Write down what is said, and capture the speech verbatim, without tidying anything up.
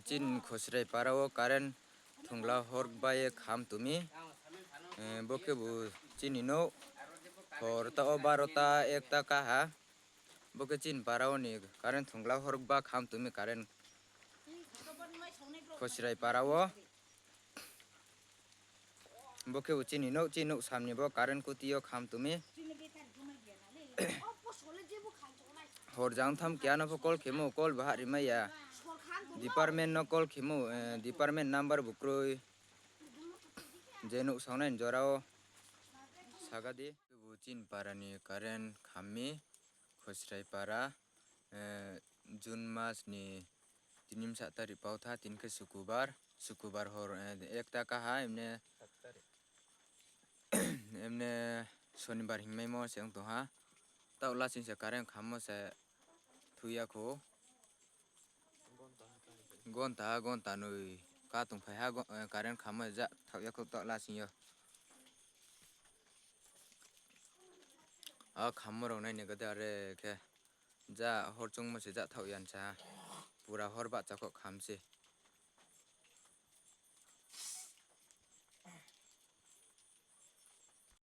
Chini Khosrai para wo current thungla horba ye kham tong mi. Bo khebu chini nouh, hor taoh wo barota ekta kaha. Bo khe chini para wo ni current thungla horba kham tong mi current Khosrai para wo. Bo khebu chini nouh, chini nouh sam ni bo current kuti yo kham tong mi. Hor jang tham keha no pho call khemo, call bahah rimai ya. Department no call khemo, department number bu kroi. Je nouh saonai ni jora wo saga di. Khebu chini para ni current kham mi, Khosrai para, June mas ni tini bsa tarik pau tha, tini khe Sukubar, Sukubar hor ekta kaha, emne Sonibar hingmaimo se ong tong ha. Taoh lasing se current khammo se thoi ya khou. Gonta, gonta noi ka tongphai ha, current khammo ja thaoh ya khou taoh lasing yo. A khammo rao nai ni gade are khe ja hor chungmo se ja thaoh ya nsa ha. Pura hor bahcha khou kham se.